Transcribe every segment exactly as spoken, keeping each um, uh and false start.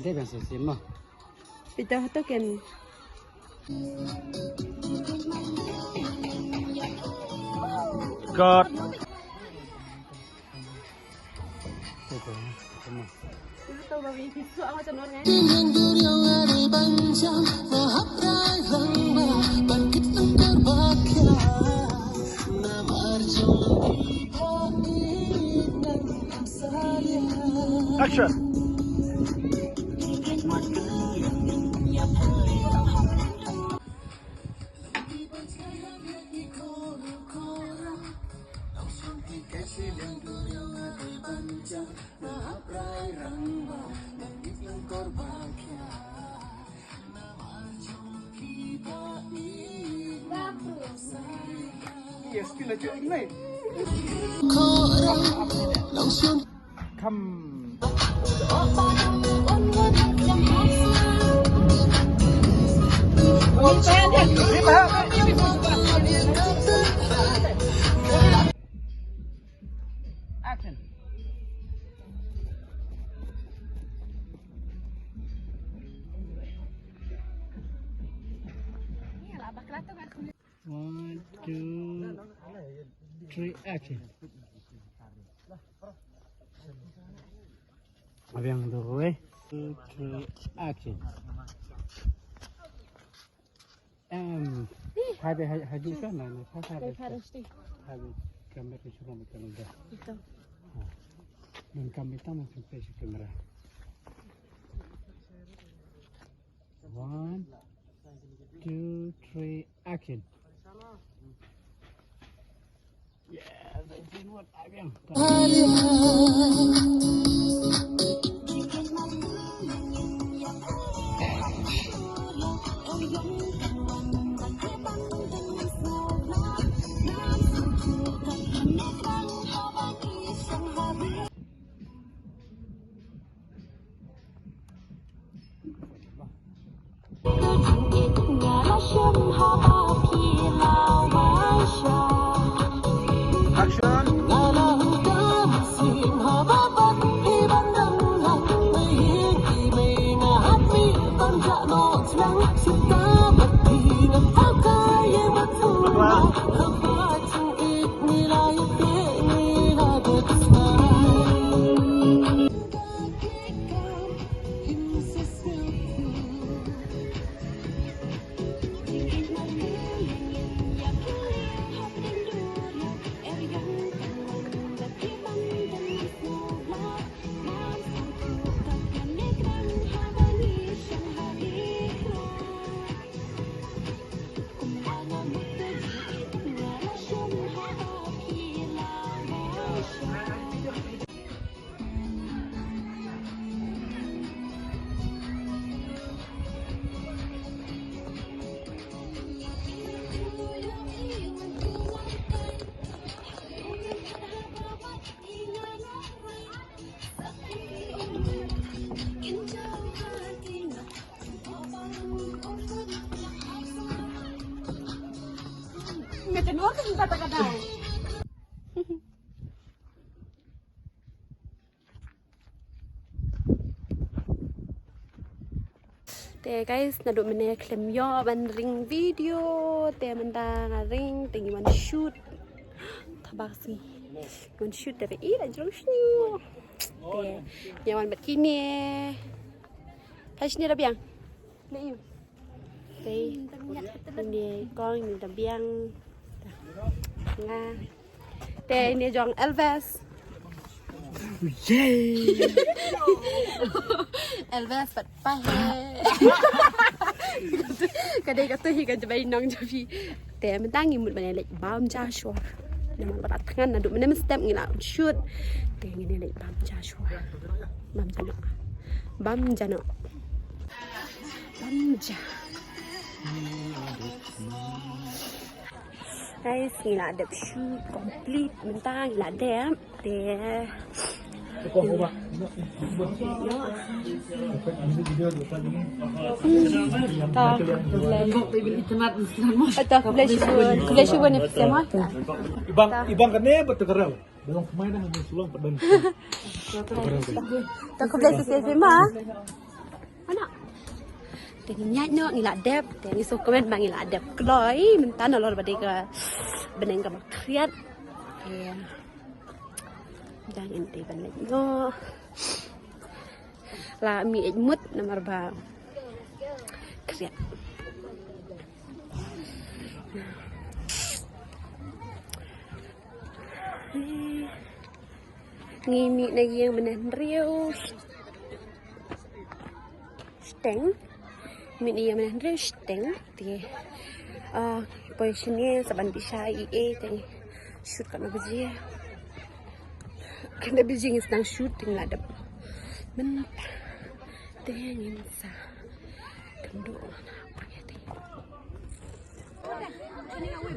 Dei ban sa sim ma. Pita hato ken. God. Action. Yes, kila cuy, nai. Come. Action. One, two, three, action. Abiang dua, two, three, action. Em, hai be, hai, hai du kan, na, na, hai, hai be. Hai be, kamera ke suruh mereka nunda. Itu. Ha. Dan kami tamu sampai si kamera. One, two, three, action. Yes, I see what I am. Te guys, naduh mynne khlem ïoh ban ring video, te mynta nga ring, te ngi wan shoot. Tabak sngi. Ngi wan shoot te i la jrong sniew. Te ngi wan bad kine. Ka sniew da biang. Le ïu. Te ine kong ine da biang. Nga. Te ine jong Elvis. Yay. Elvis pat pahe. Ka dei katu hi ka jabei nong jabi. Te mynta ngi mut ban leit bam ja shuwa. Namar ba la thngan naduh mynne mynstep ngi la shoot. Te ngi leit bam ja shuwa. Bam ja noh. Bam ja noh. Bam ja. Guys, ngi la dep shoot complete mynta ngi la dep. Te. Ta. Ta, khublei shibun, khublei shibun ïa phi Sema. Ibang, ibang kane betul kerel. Dalam kemai dah hanya sulang pedang. Ta, khublei shibun Sema. Ana. Te ngi ñiad noh, ngi la dep, te ngi sngewkmen ba ngi la dep kloi mynta nalor ba dei ka bneng kaba khriat. Te dang ngin dei ban leit noh. La mih eit mut namar ba khriat. Ngi mih na ïing mynne hynriew shiteng. Mih na ïing mynne hynriew shiteng. Te ah, poi shane sa ban pisa ei ei te ngi shoot katno baje. Katno baje ngi sdang shoot te ngi la dep mynta. Te ngin sa kynduh.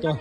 To.